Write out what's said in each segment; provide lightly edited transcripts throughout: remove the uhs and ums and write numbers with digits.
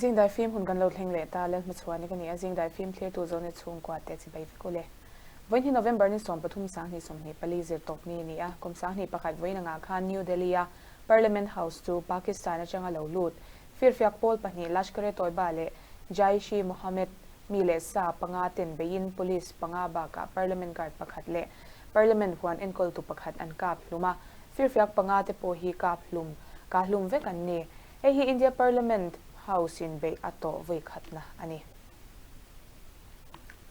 Zingdai fim hun kan lo thleng leh ta, Lalhmachhuani ka ni a, Zingdai fim thlirtu Zonet chhungkua te chibai vek ule. Vawiin hi November ni 13 2024 zirtawp ni a ni a, kum 21 vawiin angah khan New Delhi a Parliament House chu Pakistan atanga lo lut firfiak pawl pahnih Lashkar-e-Toiba leh Jaish-e-Mohammed mi leh sa panga ten beiin police panga bakah Parliament guard pakhat leh Parliament huan enkawltu pakhat an kap hlum a, firfiak panga te pawh hi kap hlum kah hlum vek an ni. Hei hi India Parliament House in beih a tawh vawi khatna a ni.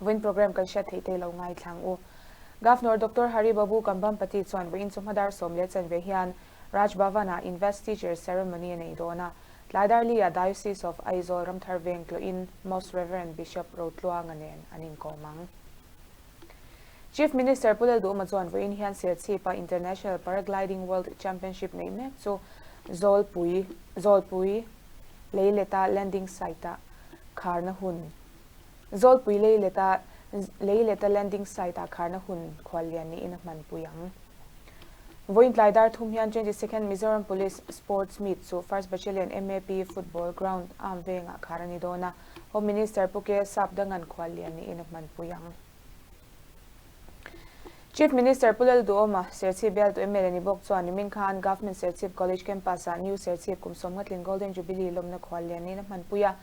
Vawiin program kan hriat theih te lo ngaithlang u. Governor Doctor Hari Babu Kambhampati chuan vawiin chawhma dar sawm leh chanve hian Raj Bhavan-ah Investiture Ceremony a nei dawn a. Tlai Darli-ah Diocese of Aizawl Ramthar Veng tlawhin Most Reverend Bishop Rotluanga nen an inkawm ang. Chief Minister Pu Lalduhma chuan vawiin hian Serchhipa International Paragliding World Championship neih mek chu Zawlpui Zawlpui Leileta Landing Site-ah kharna hun Zawlpui Leileta Leileta Landing Site-ah kharna hun khuallian niin a hmanpui ang. Vawiin tlai dar thum hian 22nd Mizoram Police Sports Meet chu First Battalion MAP Football Ground Arm vengah khar a ni dawn a, Home Minister Pu K Sapdangan khuallian niin a hmanpui ang. Chief Minister Pu Lalduhoma, Serchhip bialtu mla ni bawk chuan nimin khan Government Serchhip College Campus-ah New Serchhip kum sawmngatlin Golden Jubilee lawmna khuallian niin a hmanpui a,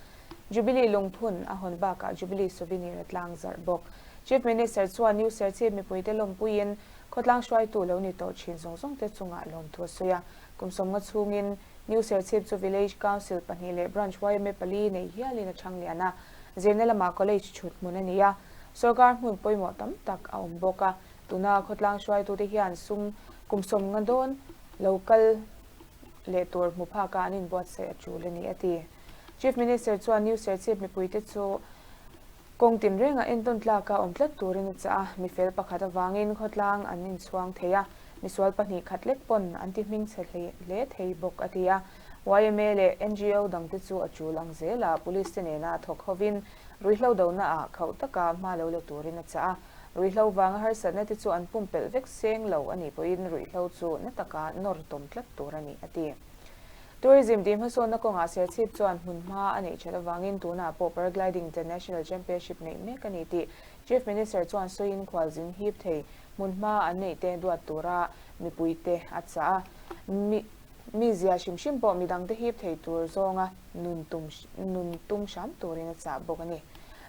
Jubilee lungphun a hawn bakah Jubilee souvenir a tlang zarh bawk. Chief Minister chuan New Serchhip mipuite lawmpuiin Khawtlang hruaitu lo ni tawh thin zawng zawng te chungah lawmthu a sawi a. Kum sawmnga chhungin New Serchhip chu Village Council pahnih leh Branch yma pali nei hialin a chhang lian a, zirna lamah College chhut hmun a ni a, sawrkar hmun pawimawh tam tak a awm bawk a. Tuna khawtlang hruaitute hian sum kum sawmnga dawn lo kal leh tur hmu phaka an inbuatsaih a tul a ni, a ti. Chief Minister chuan New Serchhip mipuite chu Kawng tinrengah entawn tlaka awm tlat turin a chah a, mifel pakhat avangin khawtlang an inchhuang thei a, misual pahnih khat lek pawn an ti hmingchhe hle thei bawk a ti a. Yma leh ngo dangte chu a tul ang zela police te nena thawk hovin ruihhlo donaah khauh taka hma lo la turin a chah a, ruihhlo vanga harsatna te chu an pumpelh vek seng lo a nih pawhin ruihhlo chu na taka nawr tawm tlat tur a ni a ti. Tourism tih hmasawnna kawngah Serchhip chuan hmunhma a neih that avangin tunah pawh Paragliding International Championship neih mek a ni tih Chief Minister chuan sawiin khualzin hip thei hmunhma an neih te duat tura mipuite a chah a. Mi mizia hrim hrim pawh midangte hip thei tur zawnga nun tum nun tum hram turin a chah bawk a ni.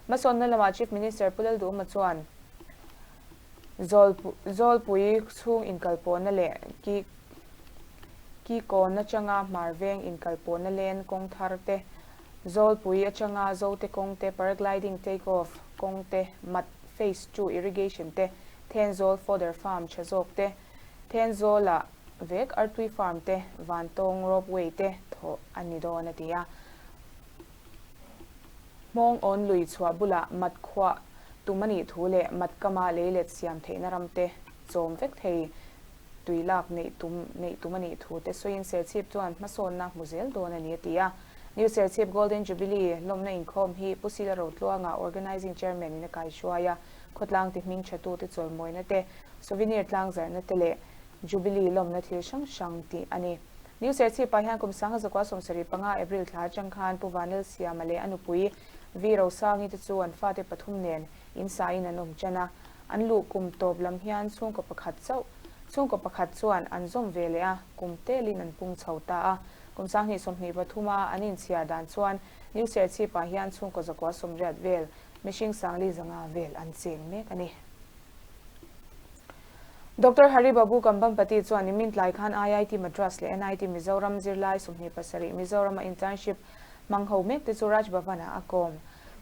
Hmasawnna lamah Chief Minister Pu Lalduhma chuan Zawlpui chhung inkalpawhna leh ki Kikawn atanga hmar veng inkalpawhna len kawng thar te, Zawlpui atanga Zote kawng te, Paragliding take off kawng te, Mat Phase Two Irrigation te, Thenzawl Fodder Farm tha zawk te, Thenzawla vek Artui Farm te, Vantawng Ropeway te thawh a ni dawn a ti a. Hmawng awn lui chhuah bulah mat khuah tum a nih thu leh mat kama leilet siam theihna ram te chawm vek thei tui lak neih tum neih tum a nih thu te sawiin Serchhip chuan hmasawnna hmu zel dawn a ni a ti a. New Serchhip Golden Jubilee lawmna inkhawm hi Pu Sila Rotluanga Organising Chairman in a kaihruai a, khawtlang ti hming tha tute chawlmawina te, souvenir tlangzarhna te leh Jubilee lawmna thil hrang hrang tih a ni. New Serchhip-ah hian kum sanga zakua sawmsarih panga April thla atang khan Pu Vanel Siama leh a nupui Vi Rosangi te chu an fate pathum nen in sain an awm tan a. An luh kum tawp lam hian chhungkaw pakhat chauh chhungkaw pakhat chuan an zawm ve leh a, kum telin an pung chho ta a. Kum sanghnih sawmhnih pathuma an inchhiar dan chuan New Serchhip-ah hian chhungkaw zakua sawmriat vel mihring sangli zanga vel an cheng mek a ni. Doctor Hari Babu Kambhampati chuan nimin tlai khan IIT Madras leh NIT Mizoram zirlai 27 Mizorama internship hmang ho mek te chu Raj Bhavan-ah a kawm.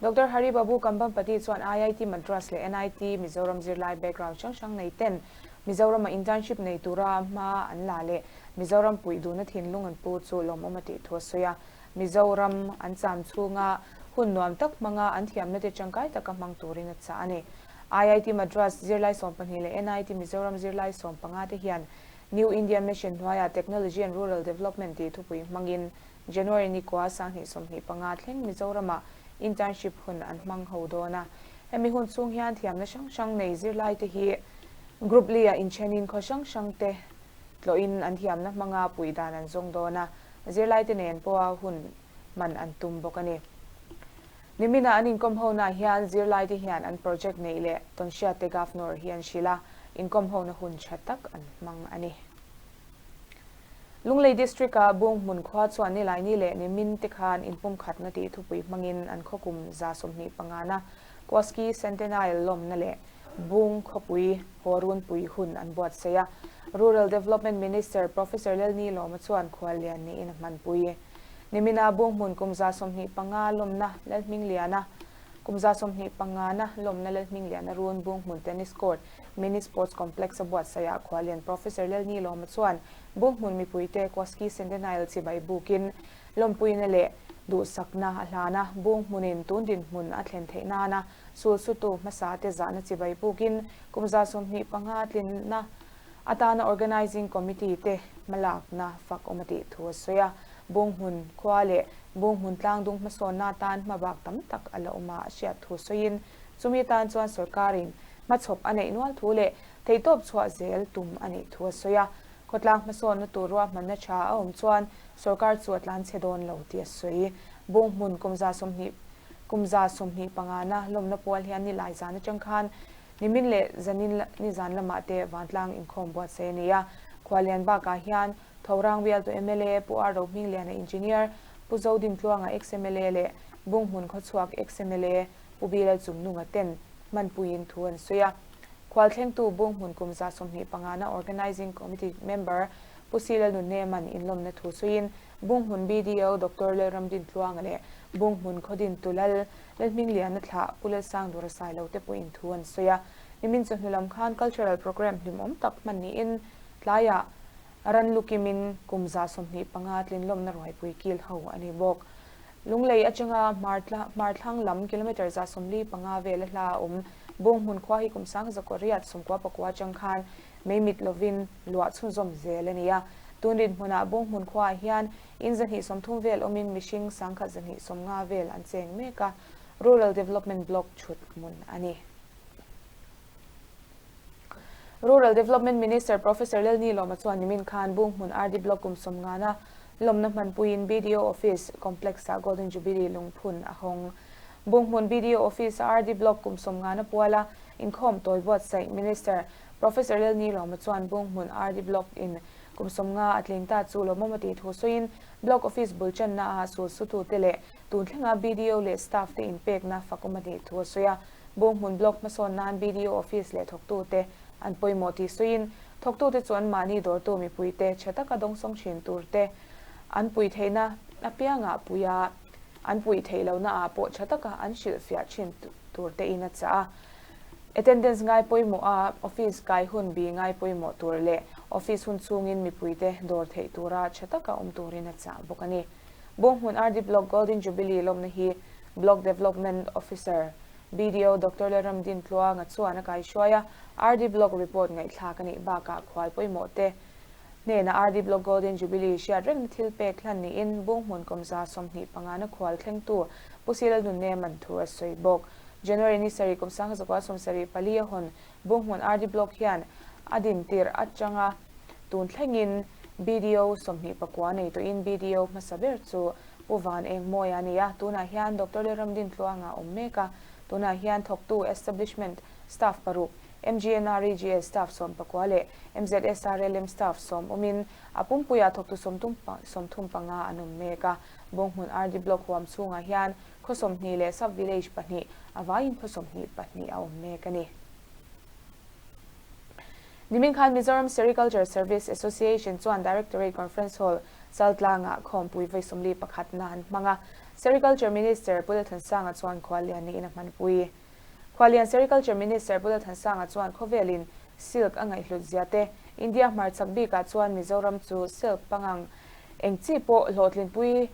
Doctor Hari Babu Kambhampati chuan IIT Madras leh NIT Mizoram zirlai background hrang hrang nei ten Mizorama internship nei tura hma an la leh Mizoram puih duhna thinlung an pu chu lawmawm a tih thu a sawi a. Mizoram an cham chhunga hun nuam tak hmanga an thiamna te tangkai taka hmang turin a chah a ni. IIT Madras zirlai 12 leh NIT Mizoram zirlai 15 te hian New India Mission hnuaiah Technology and Rural Development tih thupui hmangin January ni kua 2025 thleng Mizoramah internship hun an hmang ho dawn a. Hemi hun chhung hian thiamna hrang hrang nei zirlai te hi Group li-ah inthenin khaw hrang hrang te tlawhin an thiamna hmanga puih dan an zawng dawn a. Zirlai te nen pawha hun. hman an tum bawk a ni. Nimina an inkawm hona hian zirlaite hian an project neih leh tawnhriatte Governor hi an hrilh a, inkawm hona hun tha tak an hmang a ni. Lunglei District-a Bunghmun khua chuan Nilaini leh Nimin te khan inpumkhatna tih thupui hmangin an khaw kum 25 na Koski Centennial lawmna leh Bung khawpui haw runpui hun an buatsaih a. Rural Development Minister Professor Lalni Lawma chuan khuallian niin a hmanpui. Nimina Bunghmun kum 25 lawmna Lalhmingliana Kum 25 na lawmna Lalhmingliana run Bunghmun Tennis Court Mini Sports Complex a buatsaihah khuallian Professor Lalni Lawma chuan Bunghmun mipuite Koski Centennial chibai bukin lawmpuina leh duhsakna a hlan a, Bunghmunin tun dinhmun a thlen theih nana sulsutu hmasate zahna chibai bukin kum 25 tlinna atana Organising Committee te hmalakna fak awm a tih thu a sawi a. Bunghmun khua leh Bunghmun tlangdung hmasawnna atan hmabak tam tak a la awm a a hriat thu sawiin chumi atan chuan sorkarin hmachhawp a neih nual thu leh theihtawp chhuah zel tum a nih thu a sawi a. Khawtlang hmasawnna tur ruahmanna tha a awm chuan sorkar chu a tlanchhe dawn lo tih a sawi. Bunghmun kum 20 kum 25 na lawmna pual hian nilai zan atang khan nimin leh zanin nizan lamah te vantlang inkhawm buatsaih a ni a. Khuallian bakah hian Thorang bialtu mla Pu R Rohmingliana Engineer, Pu Zodintluanga ex-MLA leh Bunghmun Khawchhuak ex-MLA Pu Bilal Chungnunga ten hmanpuiin thu an sawi a. Khualthlengtu Bunghmun kum 25 na Organising Committee member Pu Silal Nunneman inlawmna thu sawiin Bunghmun BDO Doctor Lalramdintluanga leh Bunghmun Khawdintu Lal Lalhmingliana thlah Pu Lalsangdura Sailo te pawhin thu an sawi a. Nimin chawhnu lam khan Cultural Programme hlimawm tak hman niin tlaiah ran lukimin kum 25 tlinlawmna ruaipui kil ho a ni bawk. Lunglei atanga hmarthlang lam kilometre 45 vel a hla a awm. Bunghmun khua hi kum 1989 atang khan meimit lovin luah chhunzawm zel a ni a. Tun rinhmunah Bunghmun khuaah hian in 230 vel awmin mihring 1150 vel an cheng mek a, Rural Development Block thut hmun a ni. Rural Development Minister Professor Lalni Lawma chuan nimin khan Bunghmun RD Block kum 50 na lawmna hmanpuiin BDO Office Complex-ah Golden Jubilee lungphun a hawng. Bunghmun BDO Office-a RD Block kum 50 na puala inkhawm tawi buatsaih Minister Professor Lalni Lawma chuan Bunghmun RD Block in kum 50 a tling ta chu lawmawm a tih thu sawiin Block Office bul channa a sulsutute leh tun thlenga BDO leh staff te inpekna fakawm a tih thu a sawi a. Bunghmun Block hmasawn nan BDO Office leh thawktute an pawimawh tih sawiin thawktute chu anmahni dawrtu mipuite tha taka dawngsawng thin turte an pui theihna apiangah puia an puih theih lohna ah pawh tha taka an hrilhfiah thin turte in a chah a. Attendance ngai pawimawh a office kai hun bi ngai pawimawh tur leh office hun chhungin mipuite dawr theih tura tha taka awm turin a chah bawk a ni. Bunghmun RD Block Golden Jubilee lawmna hi Block Development Officer, BDO, Doctor Lalramdin Tluanga chuan a kaihruai a, RD Block report ngaihthlak a nih bakah khual pawimawh te hnena RD Block Golden Jubilee hriat rengna thil pek hlan niin Bunghmun kum 25 na khual thlengtu Pu Silal Nunneman thu a sawi bawk. January ni sarih kum 1974 a hawn Bunghmun RD Block hian a din tirh atanga tun thlengin BDO 29 nei tawhin BDO hmasa ber chu Pu Van Engmawi a ni a, tunah hian Doctor Lalramdin Tluanga awm mek a, tunah hian thawktu Establishment Staff paruk, MGNREGS Staff 19 leh MZSRLM Staff 10 awmin a pumpuiah thawktu 35 an awm mek a. Bunghmun RD Block huam chhungah hian khaw 20 leh Sub Village pahnih a vaiin khaw 22 a awm mek a ni. Nimin khan Mizoram Sericulture Service Association chuan Directorate Conference Hall Chaltlangah khawmpui vawi 41 na an hmang a. Sericulture Minister Pu Lalthansanga chuan khuallian niin a hmanpui. Khuallian Sericulture Minister Pu Lalthansanga chuan khawvelin silk a ngaihhlut zia te, India hmarchhak bikah chuan Mizoram chu silk pangang eng chi pawh hlawhtlinpui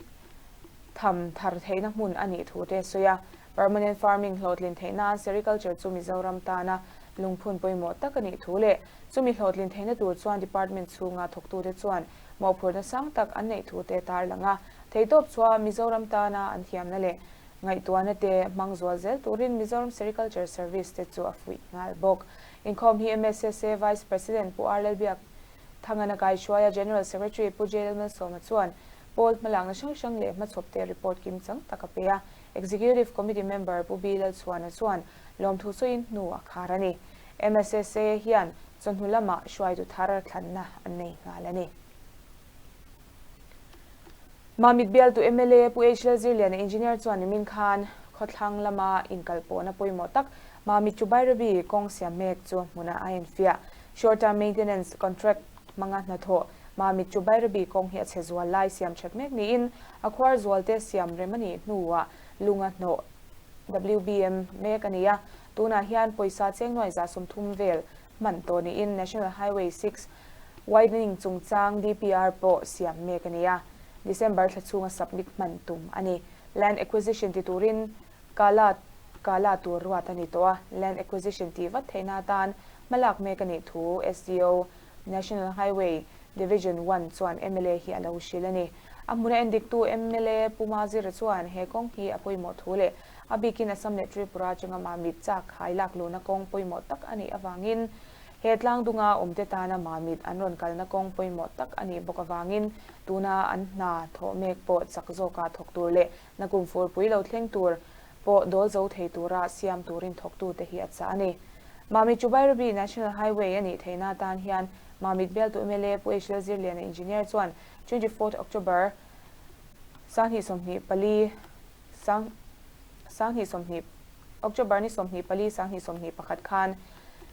tham thar theihna hmun a nih thu te a sawi a. Permanent farming hlawhtlin theih nan sericulture chu Mizoram tana lungphun pawimawh tak a nih thu leh chumi hlawhtlin theihna tur chuan department chhunga thawktute chuan mawhphurhna sang tak an neih thu te tarlang a. Theihtawp chua Mizoram tana an thiamna leh ngaihtuahna te hmang zual zel turin Mizoram Sericulture Service te chu a fuih nghal bawk. Inkhawm hi MSSA Vice President Pu R Lalbiak Thangana kaihruaia General Secretary Pu J Lalmalsawma chuan. Pawl hmalakna hrang hrang leh hmachhawpte report kimchang tak a pe a. Executive Committee member Pu B Lalchhuana chuan lawmthu sawiin hnu a khar a ni. MSSA hian chawhnu lamah hruaitu thar thlanna an nei nghal a ni. Mamit bialtu mla Pu H Lalzirliana Engineer chuan nimin khan khawthlang lama inkalpawhna pawimawh tak Mamit to Bairabi kawng siam mek chu hmunah a enfiah. Short term maintenance contract hmanga hnathawh Mamit to Bairabi kawng hi a chhe zual lai siam that mek niin a khuar zualte siam rem a nih hnuah lunga hnawh WBM mek a ni a. Tunah hian pawisa cheng nuai 130 vel hman tawh niin National Highway 6 widening chungchang DPR pawh siam mek a ni a, December thla chhunga submit hman tum a ni. Land acquisition ti turin Kala Kala tur ruat a ni tawh a, land acquisition tih vat theihna atan hmalak mek a nih thu SDO National Highway Division One chuan mla hi a lo hrilh a ni. A hmuna endiktu mla Pu Mazira chuan he kawng hi a pawimawh thu leh a bikin Assam leh Tripura atanga Mamit chak khai lak luhna kawng pawimawh tak a nih avangin he tlangdunga awmte tana Mamit an rawn kalna kawng pawimawh tak a nih bawk avangin tuna an hna thawh mek pawh chak zawka thawk tur leh nakum furpui lo thleng tur pawh dawl zo thei tura siam turin thawktute hi a chah a ni. Mamit chu Bairabi National Highway a nih theihna atan hian Mamit bialtu mla Pu H Lalzirliana Engineer chuan 24th October 2024 20 October ni 24 2021 khan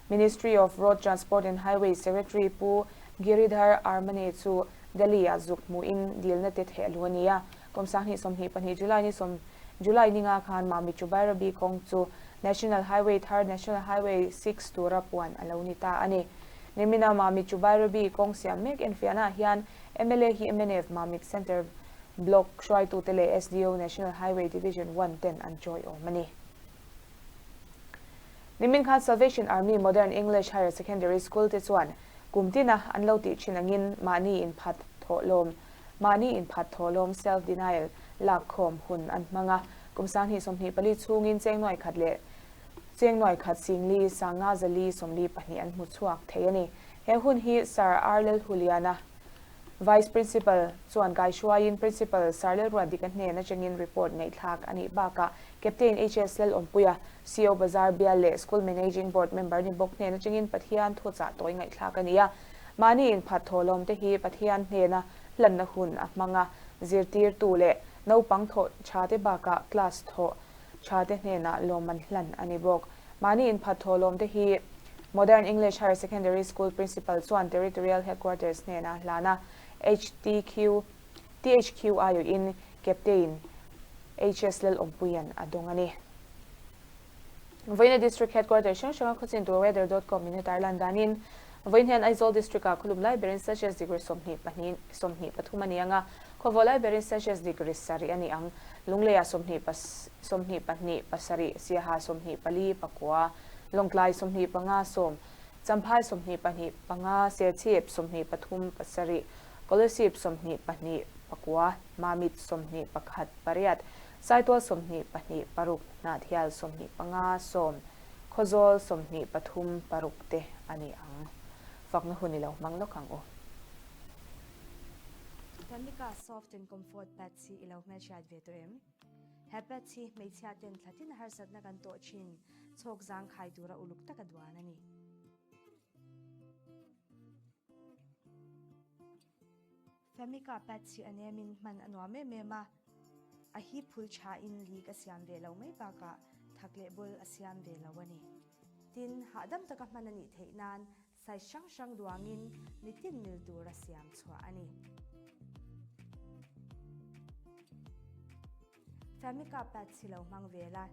Ministry of Road Transport and Highways Secretary Pu Giridhar Armane chu Delhi-ah zuk hmuhin dilna te theh lu a ni a. Kum 2022 July ni sawm July ni nga khan Mamit chu Bairabi kawng chu National Highway thar National Highway 6 tura puan a lo ni ta a ni. Nimina Mamit chu Bairabi kawng siam mek enfiahnaah hian mla hi mnf Mamit Centre Block hruaitute leh SDO National Highway Division One ten an chawi awm a ni. Nimin khan Salvation Army Modern English Higher Secondary School te chuan kum tina an lo tih thin angin mahni inphat thawhlawm mahni inphat thawhlawm self denial lak khawm hun an hmang a. Kum 2024 chhungin cheng nuai khat leh cheng nuai khat singli sanga zali 42 an hmu chhuak thei a ni. He hun hi Sir R Lalhuliana Vice Principal chuan kaihruaiin Principal Sir Lalruatdika hnen atangin report ngaihthlak a nih bakah Captain HS Lalawmpuia, CO Bazar bial leh School Managing Board member ni bawk hnen atangin Pathian thuchah tawi ngaihthlak a ni a. Mahni inphat thawhlawm te hi Pathian hnena hlanna hun a hmang a, zirtirtu leh naupang thawh tha te bakah class thawh tha te hnenah lawmman hlan a ni bawk. Mahni inphat thawhlawm te hi Modern English Higher Secondary School Principal chuan Territorial Headquarters hnenah hlan a, HTQ, THQ aiawhin Captain HS Lalawmpuia'n a dawng a ni. Vawiina District Headquarters hrang hranga khawchin tur weather dot com in a tarlan danin vawiin hian Aizawl District-ah khawlum lai berin Celsius degree 22 23 a ni ang a, khawvawh lai berin Celsius degree 7 a ni ang. Lungleiah 22 7, Siaha 24 pakua, Lawngtlai 25 sawm, Champhai 22 panga, Serchhip 23 pasarih, Kolasib 22 pakua, Mamit 21 pariat, Saitual 22 paruk, Hnahthial 25 sawm, Khawzawl 23 paruk te a ni ang. Fakna hun i lo hmang lawk ang u. Tamika Soft and Comfort Pads hi i lo hmelhriat ve tawh em? He pads hi hmeichhia ten thlatin harsatna kan tawh thin chhawk zang khai tura uluk taka duan a ni. Famika pads hi a nemin hman a nuam em em a, a hi phul thain leak a siam ve lo mai bakah thak leh bul a siam ve lo a ni. Tin, hahdam taka hman a nih theih nan size hrang hrang duangin mitin mil tura siam chhuah a ni. Famika pads hi lo hmang ve la,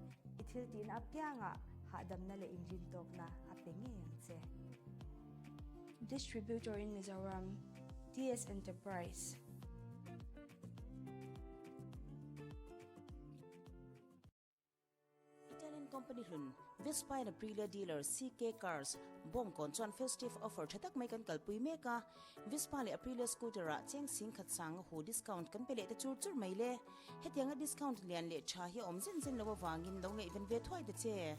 i thil tihna apiangah hahdamna leh inrintawkna a pe ngei ang che. Distributor in Mizoram, TS Enterprise. Italian company hlun Vespa and Aprilia dealer CK Cars Bawngkawn chuan festive offer tha tak mai kan kalpui mek a, Vespa leh Aprilia scooter ah cheng sing khat sang a hu discount kan pe leh ta chur chur mai le. Hetianga discount lian leh tha hi a awm zen zen lo avangin lo ngaihven ve thuai ta che.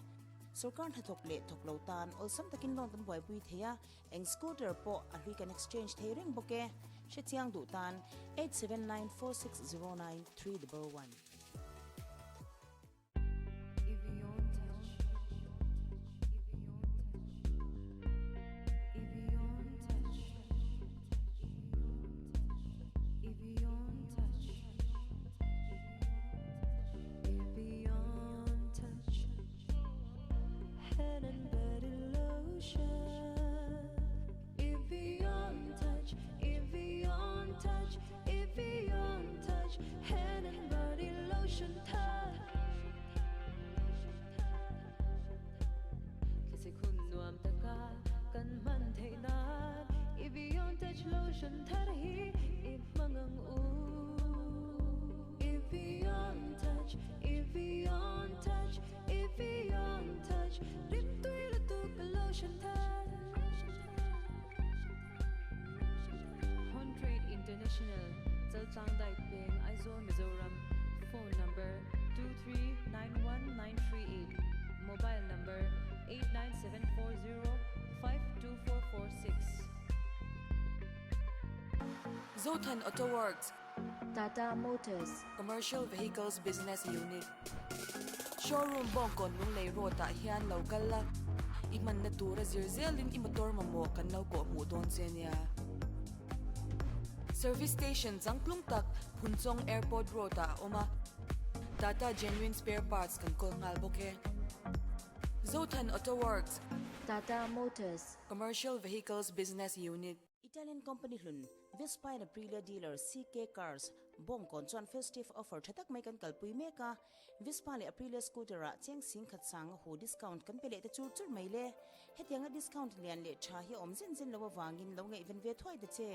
Sorkar hnathawk leh thawk lo tan awlsam takin loan kan buaipui thei a, eng scooter pawh a hlui kan exchange thei reng bawk e. Hrechiang duh tan 8794609311. Zothan Auto Works. Tata Motors. Commercial Vehicles Business Unit. Showroom Bawngkawn Lunglei Road ah hian lo kal la, i hmanna tura zir zelin i motor mamawh kan lo kawh hmuh dawn che nia. Service Station changtlung tak Phunchawng Airport Road ah a awm a, Tata Genuine Spare Parts kan kawl nghal bawk e. Zothan Auto Works. Tata Motors. Commercial Vehicles Business Unit. Italian company hlun Vespa and Aprilia dealer CK Cars, Bawngkawn chuan festive offer tha tak mai kan kalpui mek a, Vespa leh Aprilia scooter ah cheng sing khat sang a hu discount kan pe leh ta chur chur mai le. Hetianga discount lian leh tha hi a awm zen zen lo avangin lo ngaihven ve thuai ta che.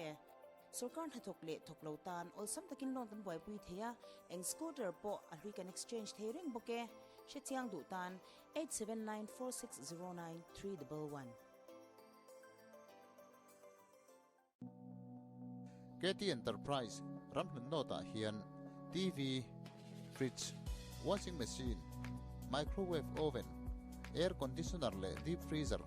Sorkar hnathawk leh thawk lo tan awlsam takin loan kan buaipui thei a, eng scooter pawh a hlui kan exchange thei reng bawk e. Hrechiang duh tan 8794609311. KT Enterprise ramhlun nawtah hian TV, fridge, washing machine, microwave oven, air conditioner leh deep freezer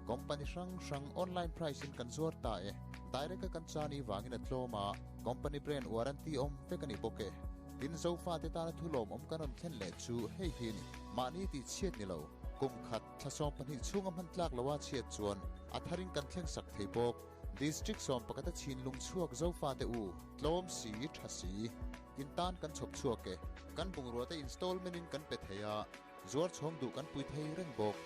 company hrang hrang online price in kan zuar ta e. Direct a kan chani vangin a tlawm a, company brand warranty awm vek a ni bawk e. Tin Zofate tana thulawm awm kan rawn thlen leh chu hei hi a ni. Mahni tih chhiat ni lo, kum khat, Thla 12 chhunga hman tlak loa chhiat chuan a tharin kan thleng sak thei bawk. District sawmpakhat a chhin lung chhuak Zofate u, tlawm si, tha si, in tan kan chhawp chhuak e. Kan bungrua te installment in kan pe thei a, zuar chhawng duh kan pui thei reng bawk.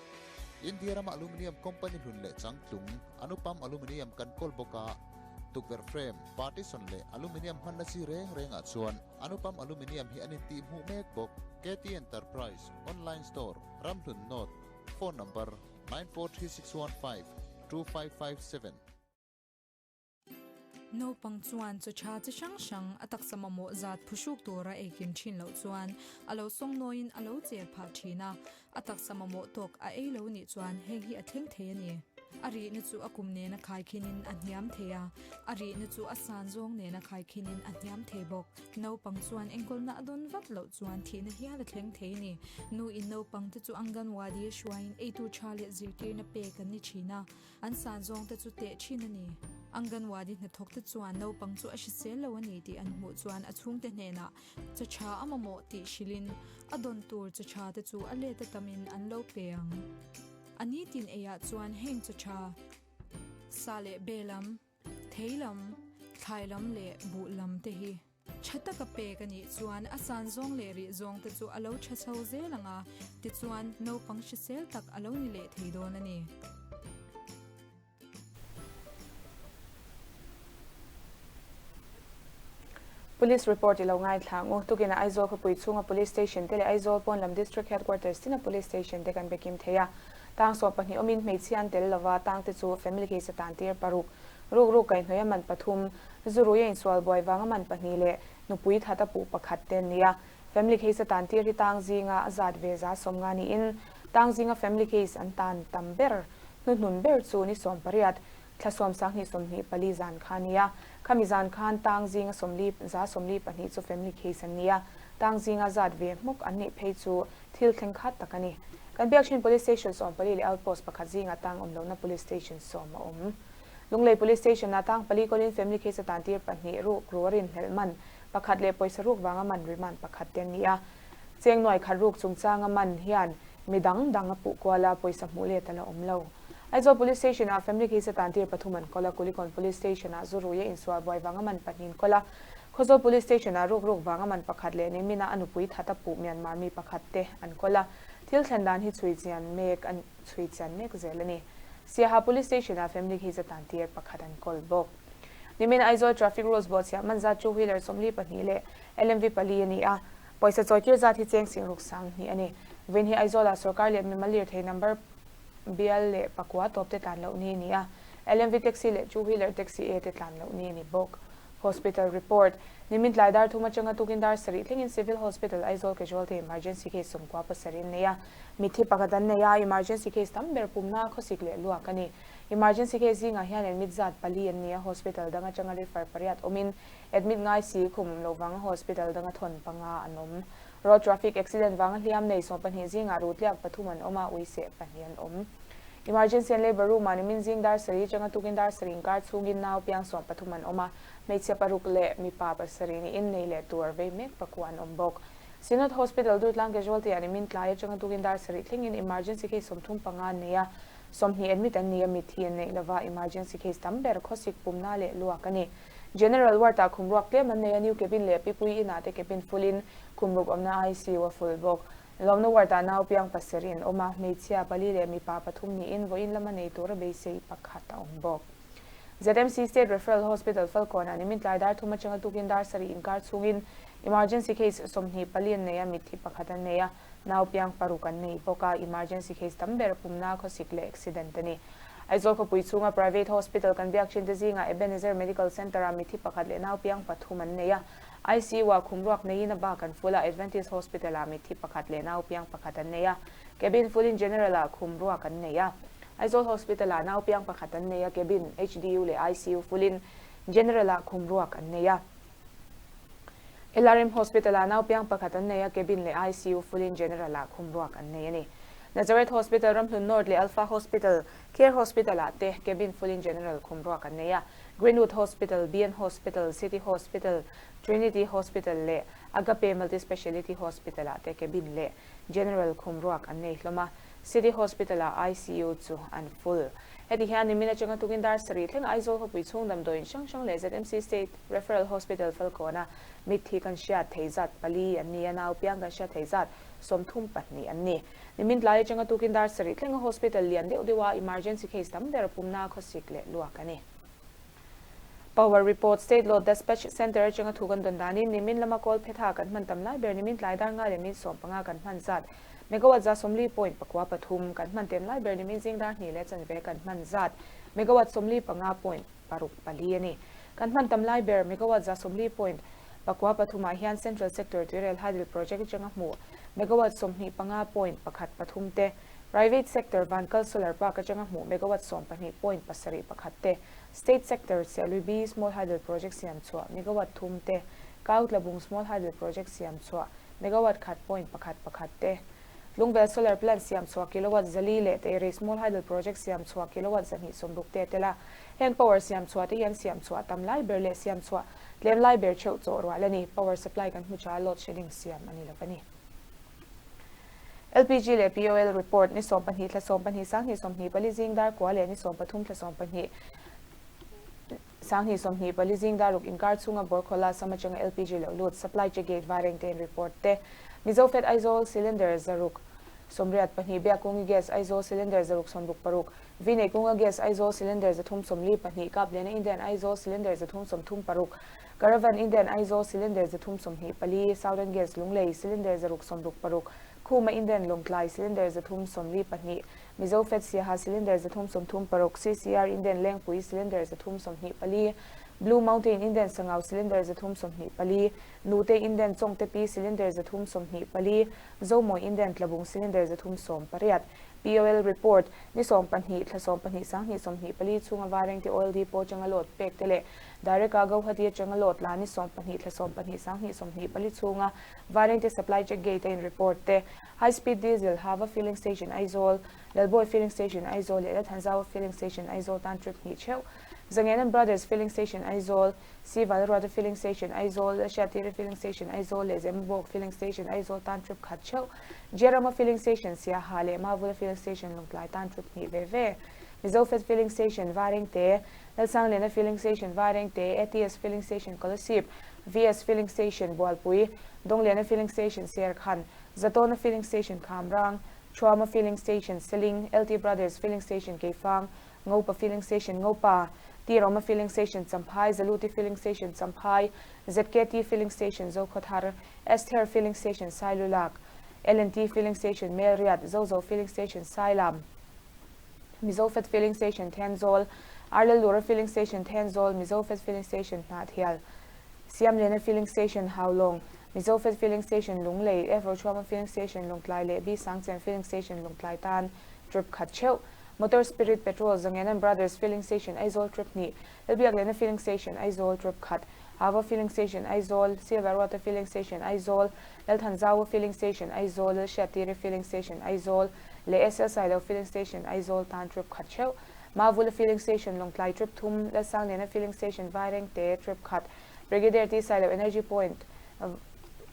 India rama aluminium company hlun leh changtlung, Anupam Aluminium kan kawl bawk a, tukverh frame, partition leh aluminium hmanna chi reng rengah chuan Anupam Aluminium hi an intihhmuh mek bawk. KT Enterprise, Online Store. Ramhlun North, Phone number, 943615 2557. Naupang chuan chaw tha chi hrang hrang a taksa mamawh zat phuhruk tura ei kim thin loh chuan a lo sawngnawiin a lo cher phah thin a, a taksa mamawh tawk a ei lo nih chuan hei hi a thleng thei a ni. A rihna chu a kum nena khaikhinin a hniam thei a, a rihna chu a san zawng nena khaikhinin a hniam thei bawk. Naupang chuan enkawlna a dawn vat loh chuan thihna hial a thleng thei a ni. Nu in naupang te chu Anganwadi a hruaiin eitur tha leh zirtirna pek an ni thin a, an san zawng te chu teh thin a ni. Anganwadi hnathawk te chuan naupang chu a hrisel lo a ni tih an hmuh chuan a chhungte hnenah chaw tha a mamawh tih hrilhin a dawn tur chaw tha te chu a let a tamin an lo pe ang. A nitin eiah chuan heng chaw tha, sa leh be lam, Thei lam, thlai lam leh buh lam te hi tha taka pek a nih chuan a san zawng leh rih zawng te chu a lo tha chho zel ang a, tichuan naupang hrisel tak a lo ni leh thei dawn a ni. Police report i lo ngaithla ang u. Tukinah Aizawl khawpui chhunga Police Station te leh Aizawl pawn lam District Headquarters tina Police Station te kan be kim thei a. Tang 12 awmin hmeichhia an tel lova, tang te chu family case a tan tir paruk, ruk ruk kaihhnawih a man pathum, zu rui a insual buai vang a man pahnih leh nupui that a puh pakhat te an ni a. Family case a tan tir hi tang zinga a zat ve 150 niin tang zinga family case an tan tam ber hnuhnun ber chu ni 18 thla 10 20 24 zan kha a ni a. Khami zan khan tang zinga 40 142 chu family case an ni a, tang zinga zat ve hmawk an nih phei chu. Thil thleng khat tak a ni. Kan Biakchhin Police Station 14 leh Outpost pakhat zingah tang awm lohna Police Station 10 a awm. Lunglei Police Station-ah tang pali kawlin family case a tantir pahnih ruk ru a rinhlelh man pakhat leh pawisa ruk vanga man remand pakhat te an ni a. Cheng nuai khat ruk chungchanga man hian mi dang dang a puh kual a, pawisa hmuh let a la awm lo. Aizawl Police Station-ah family case a tantir pathum an kawl a, Kulikawn Police Station-ah zu rui a insual buai vanga man pahnih an kawl a, Khawzawl Police Station-ah ruk ruk vanga man pakhat leh nimina a nupui that a puh Myanmar mi pakhat te an kawl a, thil thlen dan hi chhui chian mek an chhui chian mek zel a ni. Siaha Police Station-ah family case a tantir pakhat an kawl bawk. Nimin Aizawl Traffic Rules bawhchhiah man zat two wheeler 42 leh LMV pali a ni a, pawisa chawitir zat hi cheng sing ruk 2000 a ni. Vin hi Aizawlah sorkar leh mimal lirthei number bial leh pakua tawp te tlan loh ni a ni a, LMV taxi leh two wheeler taxi A te tlan loh ni a ni bawk. Hospital report, Nimin tlai dar thum atanga tukin dar sarih thlengin Civil Hospital Aizawl Casualty Emergency case 97 an nei a, mitthi pakhat an nei a, emergency case tam ber pumna khawsik leh luak a ni. Emergency case zingah hian admit zat pali an ni a, hospital dang atanga refer pariat awmin admit ngai si khum awm loh vanga hospital danga thawn panga an awm. Road traffic accident vanga hliam nei 12 zingah rutliak pathum an awm a, uiseh pahnih an awm. Emergency and Labour Room-ah nimin zing dar sarih atanga tukin dar sarih inkar chhungin nau piang 13 an awm a, hmeichhia paruk leh mipa pasarih niin nei leh tur vei mek pakua an awm bawk. Synod Hospital Durtlang Casualty-ah nimin tlai atanga tukin dar sarih thlengin emergency case 35 an nei a, 20 admit an ni a, mitthi an neih lova, emergency case tam ber khawsik pumna leh luak a ni. General Ward-ah khum ruak tlem an nei a, new cabin leh pipui inah te cabin full-in khum ruk awmna ICU a full bawk. Lawmna ward-ah nau piang pasarih an awm a, hmeichhia pali leh mipa pathum niin vawiin lama nei tura beisei pakhat a awm bawk. ZMC State Referral Hospital Falkawnah nimin tlai dar thum atanga tukin dar sarih inkar chhungin emergency case 24 an nei a, mitthi pakhat an nei a, nau piang paruk an nei bawk a, emergency case tam ber pumna khawsik leh accident a ni. Aizawl khawpui chhunga private hospital kan biak thin te zingah Ebenezer Medical Centre-ah mitthi pakhat leh nau piang pathum an nei a, ICU-ah khum ruak neiin a bak an full a, Adventist Hospital-ah mitthi pakhat leh nau piang pakhat an nei a, cabin full-in General-ah khum ruak an nei a. Aizawl Hospital-ah nau piang pakhat an nei a, cabin, HDU leh ICU full-in General-ah khum ruak an nei a. LRM Hospital-ah nau piang pakhat an nei a, cabin leh ICU full-in General-ah khum ruak an nei a ni. Nazareth Hospital, Ramhlun North leh Alpha Hospital, Care Hospital-ah te cabin full-in General khum ruak an nei a. Greenwood Hospital, BN Hospital, City Hospital, Trinity Hospital leh Agape Multi-Speciality Hospital-ah te cabin leh General khum ruak an nei hlawm a, City Hospital-ah ICU chu an full. Heti hian nimin atanga tukin dar sarih thleng Aizawl khawpui chhung damdawiin hrang hrang leh ZMC State Referral Hospital Falkawna mitthi kan hriat thei zat pali an ni a, nau piang kan hriat thei zat 32 an ni. Nimin tlai atanga tukin dar sarih thlenga hospital lian deuh deuha emergency case tam ber pumna khawsik leh luak a ni. Power report State Load Despatch Centre atanga thu kan dawn danin nimin lama kawl phetha kan hman tam lai ber nimin tlai dar ngai leh min 15 kan hman zat megawatt za 40.43 kan hman tem lai ber nimin zing dar hnih leh chanve kan hman zat megawatt 45.64 a ni. Kan hman tam lai ber megawatt za 40.43 ah hian Central Sector Tuirel Hydel Project atanga hmuh megawatt 25.13 te, Private sector Vankal Solar Park atanga hmuh megawatt 12.71 te, State sector Serlui B Small Hydel Project siam chhuah megawatt thum te, Kautlabung Small Hydel Project siam chhuah megawatt 1.11 te, Lungvel Solar Plant siam chhuah kilowatt 400 leh Teirei Small Hydel Project siam chhuah kilowatt 260 te tela heng power siam chhuah te hian siam chhuah tam lai ber leh siam chhuah tlem lai ber theuh chaw rual a ni. Power supply kan hmu tha load shedding siam a ni lo a ni. LPG leh POL report ni 12 thla 12 2024 zing dar kua leh ni 13 thla 12 2024 zing dar ruk inkar chhunga Borkhola sama changa LPG lo lut supply che gate vaireng te in report te Mizo Fed Aizawl cylinder 682 Biakungi gas Aizawl cylinder 666 Vinei Kunga gas Aizawl cylinder 342 Kaplena Indian Aizawl cylinder 336 Caravan Indian Aizawl cylinder 324 Southern Gas Lunglei cylinder 666 Khuma Indian Lawngtlai cylinder 342 Mizo Fed Siaha cylinder 336 CCR Indian Lengpui cylinder 324 Blue Mountain Indian Sangau cylinder 324 Nute Indian Chongte Pi cylinder 324 Zomoi Indian Tlabung cylinder 318. POL report, Ni 12 thla 12 sanghnih 24 chhunga Vairengte Oil Depot atanga load pek te leh Direct a Gauhati atanga load la ni 12 thla 12 sanghnih 24 chhunga Vairengte Supply Check Gate a in report te, High Speed Diesel, Hava Filling Station Aizawl, Lalbawi Filling Station Aizawl leh Lalthanzaua Filling Station Aizawl tan trip hnih theuh, Zangenan Brothers Filling Station Aizawl, C Valruata Filling Station Aizawl, Lalhriatiri Filling Station Aizawl leh Zemabawk Filling Station Aizawl tan trip khat theuh, Jerama Filling Station Siaha leh Mavula Filling Station Lawngtlai tan trip hnih ve ve, Mizofet Filling Station Vairengte, Lalsangliana Filling Station Vairengte, ATS Filling Station Kolasib, VS Filling Station Bualpui, Dawngliana Filling Station Serkhan, Zatawna Filling Station Khamrang, Thuama Filling Station Seling, LT Brothers Filling Station Keifang, Ngopa Filling Station Ngopa, T Roma Filling Station Champhai, Zaluti Filling Station Champhai, ZKT Filling Station Zokhawthar, Esther Filling Station Sailulak, L&T Filling Station Melriat, Zozo Filling Station Sailam, Mizofet Filling Station Thenzawl, Arlalura Filling Station Thenzawl, Mizofet Filling Station Hnahthial, Siamliana Filling Station Haulawng, Mizofet Filling Station Lunglei, F Rochhuama Filling Station Lawngtlai leh B Sangchen Filling Station Lawngtlai tan trip khat theuh. Motor Spirit Petrol Zangenan Brothers Filling Station Aizawl trip hnih, Lalbiakliana Filling Station Aizawl trip khat, Hava Filling Station Aizawl, Silvaruata Filling Station Aizawl, Lalthanzaua Filling Station Aizawl, Lalhriattiri Filling Station Aizawl leh SL Sailo Filling Station Aizawl tan trip khat theuh. Mavula Filling Station Lawngtlai trip thum, Lalsangliana Filling Station Vairengte trip khat, Brigadier T Sailo Energy Point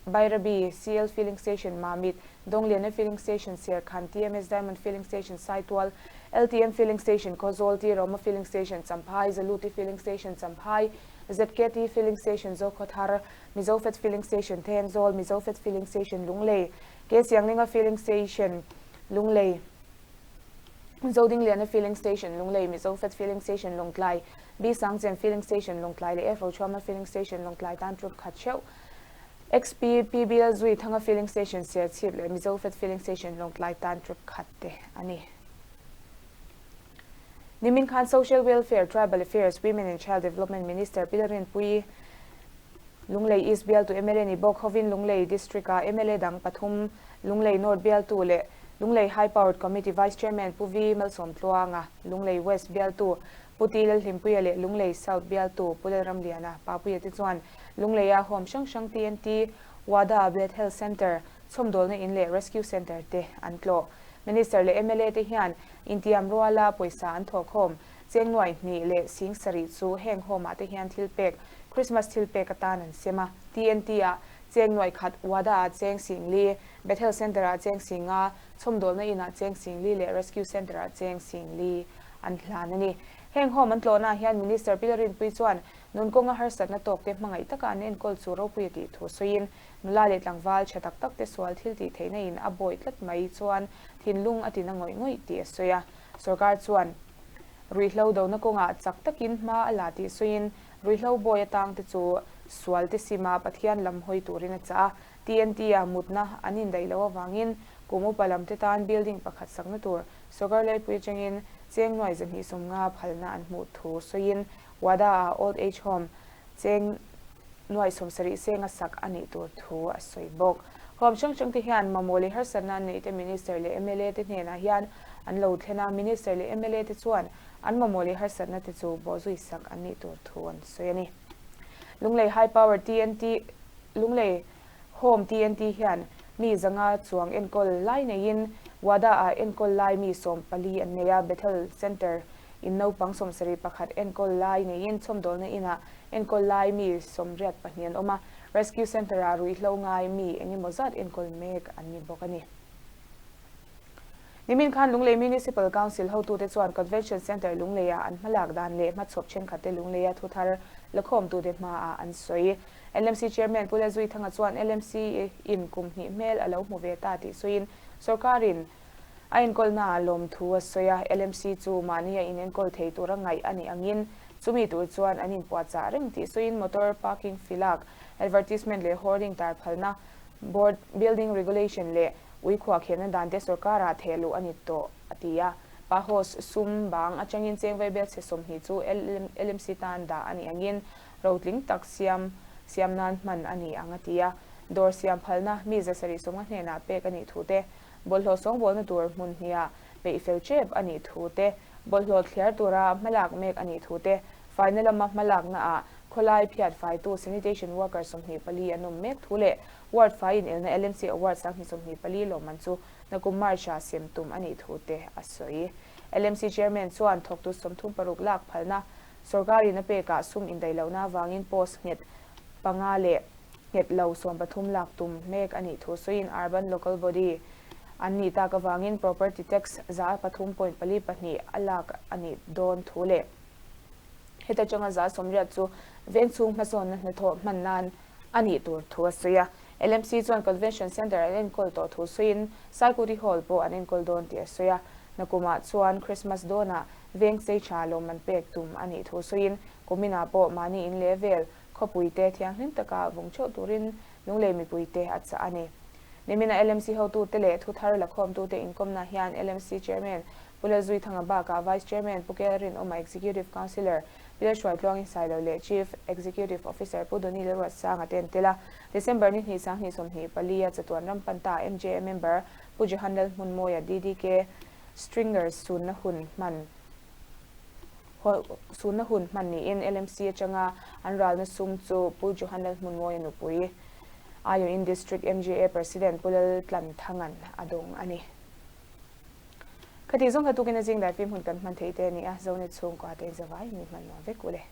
Bairabi, CL Filling Station Mamit, Dawngliana Filling Station Serkhan, TMS Diamond Filling Station Saitual, LTM Filling Station Khawzawl, T Roma Filling Station Champhai, Zaluti Filling Station Champhai, ZKT Filling Station Zokhawthar, Mizofet Filling Station Thenzawl, Mizofet Filling Station Lunglei, K Sianglinga Filling Station Lunglei, Zodingliana Filling Station Lunglei, Mizofet Filling Station Lawngtlai, B Sangchen Filling Station Lawngtlai leh F Rochhuama Filling Station Lawngtlai tan trip khat theuh. XP PBL Zui Thanga Filling Station Serchhip leh Mizofet Filling Station Lawngtlai tan trip khat te a ni. Nimin khan Social Welfare, Tribal Affairs, Women and Child Development Minister Pi Lalrinpuii Lunglei East bialtu mla ni bawk hovin Lunglei District-a mla dang pathum Lunglei North bialtu leh Lunglei High Powered Committee Vice Chairman Pu Vi Malsawmtluanga, Lunglei West bialtu Pu Ti Lalhlimpuia leh Lunglei South bialtu Pu Lalramliana Papuia te chuan Lungleia home hrang hrang TNT, WADA, Bled Health Centre, chhawmdawlna in leh Rescue Centre te an tlawh. Minister leh mla te hian intiam ruala pawisa an thawhkhawm. Cheng nuai hnih leh sing sarih chu heng home ah te hian thil pek, Christmas thil pek atan an sem a. TNT ah cheng nuai khat, WADA ah cheng sing li, Bethel Centre ah cheng sing nga, chhawmdawlna in ah cheng sing li leh Rescue Centre ah cheng sing li an hlan a ni. Heng home an tlawhna ah hian Minister Pi Lalrinpuii chuan nun kawnga harsatna tawk te hmangaih taka an enkawl chu ropui a tih thu sawiin nula leh tlangval tha tak tak te sual thil tih theihna in a bawih tlat mai chuan thinlung a tina ngawih ngawih tih a sawi a. Sorkar chuan ruihhlo dona kawngah chak takin hma a la tih sawiin ruihhlo bawi atang te chu sual te sima Pathian lam hawi turin a chah a. TNT a mutna an indaih loh avangin kum upa lam te tan building pakhat sakna tur sorkar laipui atangin cheng nuai zahnih 50 phalna an hmuh thu sawiin WADA a Old Age Home cheng nuai 70 senga sak a nih tur thu a sawi bawk. Home hrang hrang te hian mamawh leh harsatna an neih te Minister leh mla te hnenah hian an lo thlen a, Minister leh mla te chuan an mamawh leh harsatna te chu bawhzui sak an nih tur thu an sawi a ni. Lunglei High Power TNT Lunglei Home TNT hian mi 500 chuang enkawl lai neiin WADA ah enkawl lai mi 14 an nei a, Bethel Centre in naupang 71 enkawl lai neiin chhawmdawlna inah enkawl lai mi 84 an awm a, Rescue Centre ah ruihhlo ngai mi engemaw zat enkawl mek an ni bawk a ni. Nimin khan Lunglei Municipal Council hotute chuan Convention Centre Lungleiah an hmalak dan leh hmachhawp thenkhatte Lungleia thuthar lakhawmtute hmaah an sawi. LMC Chairman Pu Lalzui Thanga chuan LMC in kum hnih hmel a lo hmu ve ta tih sawiin sorkarin a enkawlnaah lawmthu a sawi a, LMC chu mahni a inenkawl thei tura ngaih a nih angin chumi tur chuan an inpuahchah reng tih sawiin motor parking filak, advertisement leh hoarding tar phalna, board, building regulation leh ui khuahkhirhna dante sorkarah theh luh a ni tawh a ti a. Pahos sum bang atangin cheng vaibel chhe 20 chu LMC tan dah a nih angin rotling tak siam siam nan hman a ni ang a ti a. Dawr siam phalna mi 750 hnenah pek a nih thu te, bawlhhlawh sawngbawlna tur hmun hniah Peih fel tep a nih thu te, bawlhhlawh thliar tura hmalak mek a nih thu te, faina lama hmalaknaah khawlai phiat faitu sanitation worker 24 an awm mek thu leh ward fai inelna LMC Award 2024 lawmman chu nakum March-ah sem tum a nih thu te a sawi. LMC Chairman chuan thawktu 36 lak phalna sorkarin a pekah sum indaihlohna avangin post nghet panga leh nghet lo 13 lak tum mek a nih thu sawiin Urban Local Body an nih tak avangin Property Tax 3.42% a lak a nih dawn thu leh heta tanga 80% chu vengchhung hmasawnna hnathawh hman nan a nih tur thu a sawi a. LMC chuan Convention Centre an enkawl tawh thu sawiin Saikuti Hall pawh an enkawl dawn tih a sawi a. Nakumah chuan Christmas dawnah veng chei tha lawmman pek tum a nih thu sawiin kuminah pawh mahni in leh vel khawpuite thianghlim taka vawng theuh turin Lunglei mipuite a chah a ni. Nimina LMC hotute leh thuthar lakhawmtute inkawmna hian LMC Chairman Pu Lalzui Thanga bakah Vice Chairman Pu Kel Rinawma Executive Councillor Pi Lalhruaitluangin Sailo leh Chief Executive Officer Pu Donny Lalruatsanga te an tel a. December ni hnih 2024 a chatuan ram panta MJA member Pu Johan Lalhmunmawia DDK Stringers sunna hun hman Sunna hun hman niin LMC atanga an ralna sum chu Pu Johan Lalhmunmawia nupui aiawhin District MJA President Pu Laltlanthanga'n a dawng a ni. Khati zawng kha tukin a zing daifim hun kan hman theih te a ni a, Zonet chhungkua te in zavai mi hman nuam vek u le.